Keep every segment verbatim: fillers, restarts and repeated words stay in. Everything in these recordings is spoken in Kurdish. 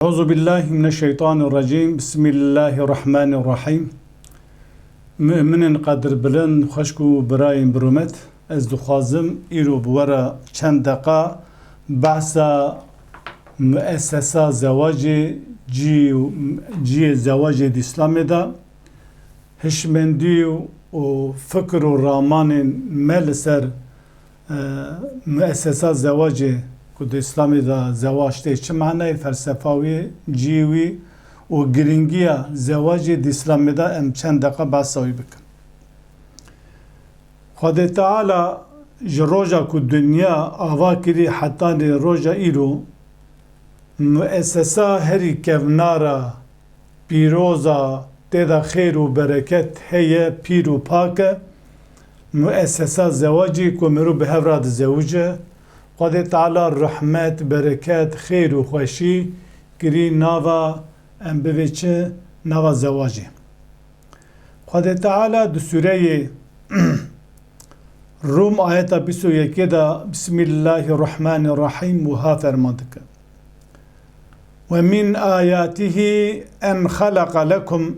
Euzu billahi mineşşeytanirracim. Bismillahirrahmanirrahim. Mu'minên qedirbilind, xweşk û birayên bi rûmet, ez dixwazim îro bi we re çend deqa behsa muessesa zewacê, cî-, cihê zewacê di Îslamê de, hişmendî û fikir û ramanên me li ser, e, muessesa zewacê, ku di Îslamê de zewac tê çi manayê, felsefa wî, cihê wî û girîngiya zewacê di Îslamê de em çend deqa behsa wî bikin. Xwedê Teala ji roja ku dinya ava kirî hetanî roja îro, muessesa herî kevnar a, pîroz a, tê de xêr û bereket heye, pîr û pak e. Muessesa zewacî ku mirov bi hev re dizewice, Xwedê Teala rehmet, bereket, xêr û xweşî kirî nava, em bivê çi, nava zewacê. Xwedê Teala di sûreyê Rûm ayeta bîst û yekê de Bismillahirrahmanirrahim wiha ferman dike: "Ve min ayatihi en xalaqa lekum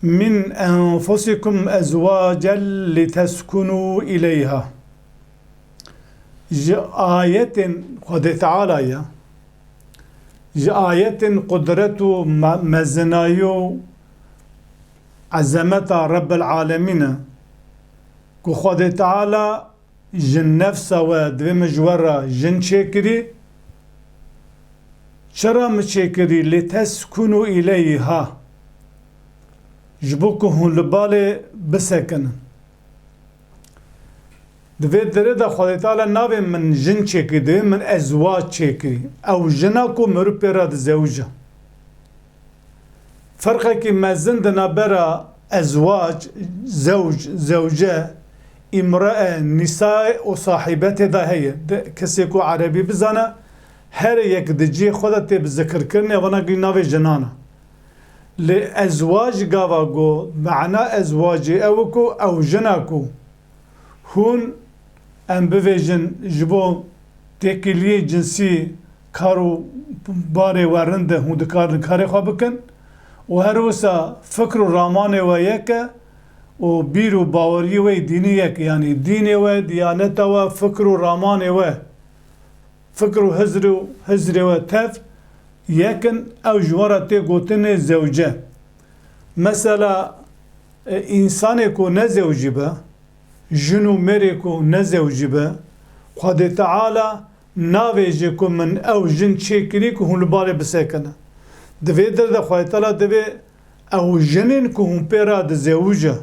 min enfusikum ezwacen liteskunu ileyha." Ji ayetên Xwedê Teala ye, ji ayetên qudret û me-, mezinayî û ezemeta Rebbil Alemîn e, ku Xwedê Teala ji nefsa we, divê min ji we re jin çêkirî. Çira min çêkirî? Liteskunu ileyha. Ji bo ku hûn li balê bisekinin. Di vê derê de Xwedê Teala navê min jin çêkirî, divê min ezwac çêkirî. Ew jina ku mirov pê re dizewije. Ferqekî mezin di navbera ezwac, zewc, zewce, îmrae, nîsae û sahîbetê de heye. Di, kesê ku erebî bizane, her yek di cihê xwe de tê bi zikirkirinê, vana gî navê jinan e. Lê ezwac gava got, mana ezwacê ew e ku ew jina ku hûn, em bivêjin, ji bo têkiliyê cinsî kar û barê we rind e, hûn dikarin karê xwe bikin û her wisa fikr û ramanê we yek e û bîr û baweriyê we yê dînî yek e, yanî dînê we, diyaneta we, fikr û ramanê we, fikr û hizr û hizrê we tev yek in, ew ji we re tê gotinê zewce. Mesela, e, însanê ku nezewcî be, jin û mêrê ku nezewcî be, Xwedê Teala navêje ku min ew jin çêkirî ku hûn li balê bisekine. Di vê der de Xwedê Teala divê ew jinên ku hûn pê re dizewije,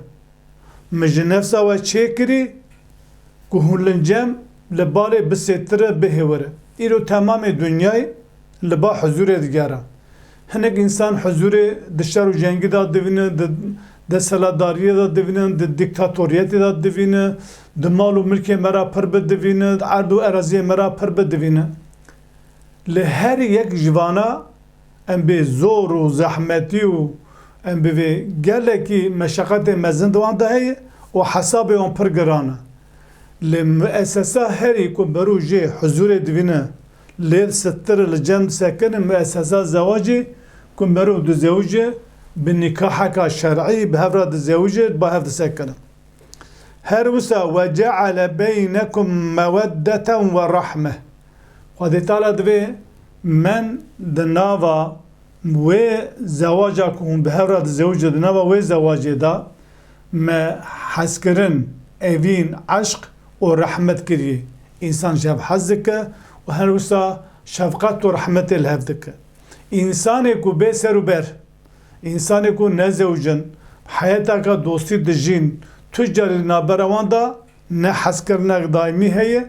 min ji nefsa we çêkirî ku hûn li cem li balê bisêtire bihêwire. Îro temamê dinyayê li ba huzûrê digere. Hinek însan huzûrê di şer û cengî de divîne, di desthilatdariyê de divîne, di dîktatoriyetê de divîne, di mal û milkê me re pir bidivîne, di erd û eraziyê me re pir bidivîne. Lê her yek ji vana em bê zor û zehmetî û em bivê gelekî meşeqetê mezin di wan de heye û hesabê wan pir giran e. Lê muessesa herî ku merû jê huzûrê divîne, lê sitir li cem disekine, muessesa zewacê ku merû dizewije bi nîkaheka şer'î, bi hev re dizewije, ba hev disekine. Her wisa, "Ve ceale beynekum meweddeten ve rahme." Xwedê Teala divê men di nava wê zewaca ku hûn bi hev re dizewicin, di nava wê zewacê de me hezkirin, evîn, eşq û rehmet kiriye. Însan ji hev hez dike û her wisa şefqet û rehmetê li hev dike. Însanê ku bê ser û ber, însanê ku nezewicin, heyeteke dostî dijîn, tu carî li navbera wan de ne hezkirinek daîmî heye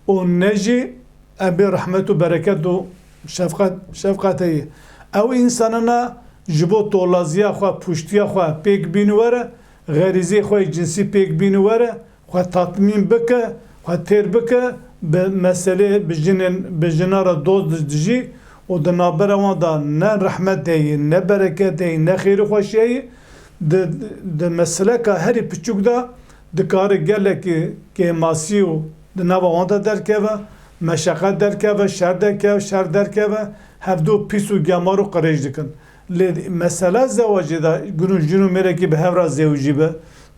û ne jî ebê rehmet û bereket û şefqet, şefqet heye. Ew însanana ji bo tolaziya xwe, pûştiya xwe pêk bîne were, xerîzê xwe yê cinsî pêk bîne were, xwe tatmîn bike, xwe têr bike, bi meselê bi jinên, bi jina re doz di-, dijî û di navbera wan de ne rehmet heye, ne bereket heye, ne xêr û xweşî heye. Di, di meseleka herî piçûk de dikare gelekî kêmasî û di nava wan de derkeve. Meşeqet derkeve, şer derkeve, şer derkeve, hevdu pîs û gemar û qirêj dikin. Lê mesela zewacê de gunû jin û mêrekî bi hev re zewicî be,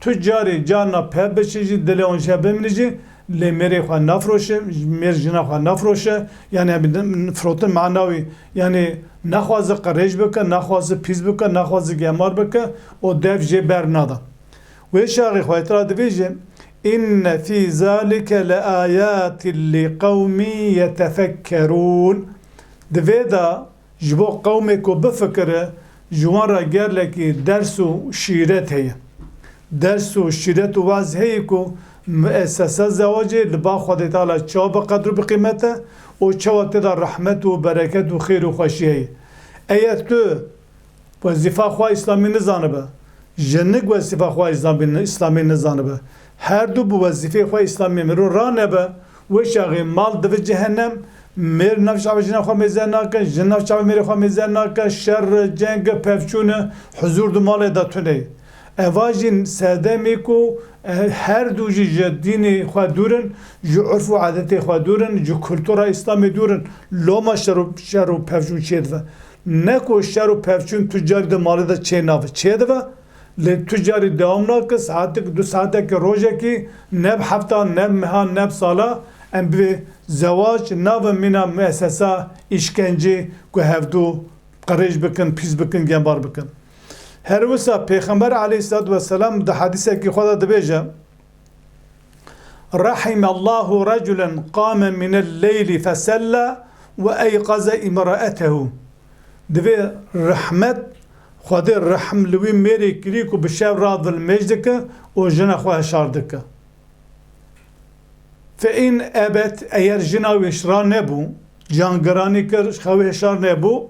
tu carî carna pev biçin jî, dilê wan ji hev bimîne jî, lê mêrê xwe nafroşe, mêr jina xwe nafroşe, yanî em firotin manawî, yanî nexwaze qirêj bike, nexwaze pîs bike, nexwaze gemar bike, û dev jê ber nada. Wê çaxê Xwedê Teala dibêje, "Inne fî zalike le ayatin li qewmin yetefekkerûn." Di vê de ji bo qewmê ku bifikire, ji wan re gelekî ders û şîret heye. Ders û şîret û waz heye ku muessesa zewacê li ba Xwedê Teala çawa bi qedr û bi qîmet e û çawa tê de rehmet û bereket û xêr û xweşî heye. Eger tu wezîfa xwe îslamî nizanibe, jinik wezîfa xwe îslamî, îslamî nizanibe, her du bi wezîfê xwe îslamî mirov ranebe, wê çaxê mal dibe cehennem, mêr nav çavê jina xwe mêze nake, jin nav çavê mêrê xwe mêze nake, şer, ceng, pevçûn, huzûr di malê de tune ye. Eva jî sedemê ku, e, her du jî ji dînê xwe dûr in, ji urf û adetê xwe dûr in, ji kultura îslamê dûr in, loma şer û, şer û pevçûn çêdibe. Ne ku şer û pevçûn tu carî di malê de çênabe, çêdibe, lê tu carî dewam nake, saetek, du saetekî, rojekî, ne bi hefta, ne bi meha, ne bi sala, em bivê zewac nave mîna muessesa îşkencê ku hevdu qirêj bikin, pîs bikin, gemar bikin. Her wisa Pêxember aleyhissalatu vesselam di hedîsekî xwe de dibêje, "Rahimallahu raculen qame minel leyli fesella ve eyqaze imra'etehu." Divê rehmet, Xwedê rehm li wî mêrê kirî ku bi şev radil mêj dike û jina xwe hişar dike. Fe in ebet, eger jina wî şira nebû, cangiranî kir, xew hişar nebû,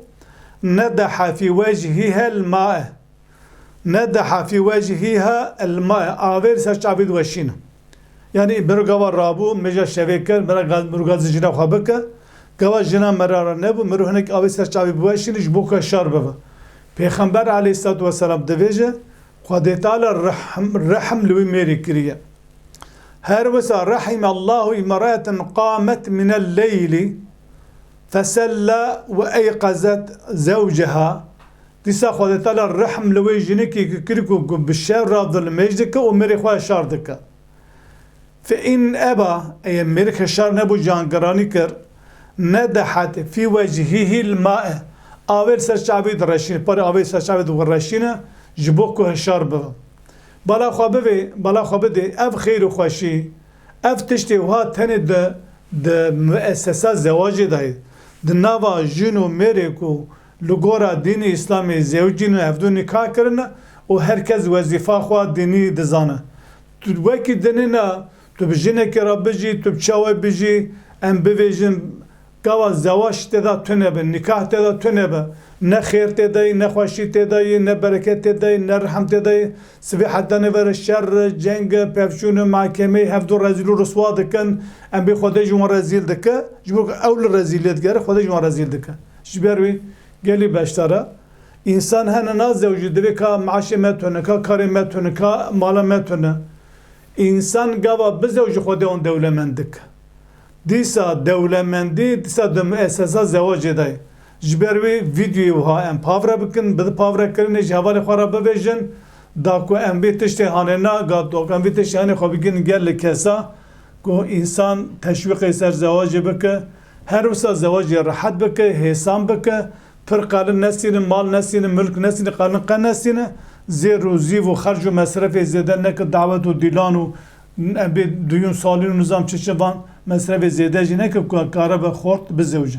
nedeha fî wecihîhel ma'e. Nedeha fî wecihîha el ma'e. Avê li ser çavê diweşîne. Yanî miro gava rabû, mêja şevê kir, mira gaz, miro gazî jina xwe bike. Gava jina merara nebû, miro hinek avê ser çavê biweşîne, ji bo ku şar bibe. Pêxember aleyhissalatu vesselam dibêje, Xwedê Teala rehm, rehm li wî mêrê kiriye. Her wisa, "Rahimallahu imra'eten qamet minel leyli fesella ve eyqazet zewceha." Dîsa Xwedê Teala rehm li wê jinikê kir ku, ku bi şev radil mêj dike û mêrê xwe hişar dike. Fe in eba, eya mêrik hişar nebû, cangiranî kir, nedehat fî wecihîhil ma'e, avê li ser çavê direşîne, parê avê li ser çavê direşîne, ji bo ku hişar bibe. Bala xwe bivê, bala xwe bidê, ev xêr û xweşî, ev tiştê wiha tenê di, di muessesa zewacê de ye. Di nava jin û mêrê ku li gora dînê Îslamê zewicîn û hevdû nîkah kirine û her kes wezîfa xwe dînî dizane. Tu wekî dinê ne, tu bi jinekê re bijî, tu bi çawa bijî, em bivêjin, gava zewac tê de tune be, nîkah tê de tune be, ne xêr tê de ye, ne xweşî tê de ye, ne bereket tê de ye, ne rehm tê de ye. Sibê heta nêvere şer, ceng, pevçûn, mahkemeyê hevdû rezîl û riswa dikin, em bê Xwedê ji wan rezîl dike, ji bo ku ew li rezîliyê digere, Xwedê ji wan rezîl dike. Ji ber wî gelî beşdar e. Însan hene nazewicî, divê ka meaşê me tune, ka karê me tune, ka mala me tune. Însan gava bizewicî Xwedê wan dewlemend dike. Dîsa dewlemendî, dîsa di muessesa zewacê de ye. Ji ber wî vîdyoyê wiha em pavre bikin, bi pavrekirinê ji hevalê xwe re bibêjin, da ku em vê tiştê hanê na, ga da ku em vê tiştê hanê xwe bigin gelê kesa, ku însan teşwîqê ser zewacê bike, her wisa zewacê rehet bike, hêsan bike, pir qalin nesîne, mal nesîne, milk nesîne, qalin qe nesîne, zêr û zîv û xerc û mesrefê zêde neke, dawet û dîlan û em bê duyûn salîn û nizam çi çi van mesrefê zêde jî neke ku kare be xort bizewce.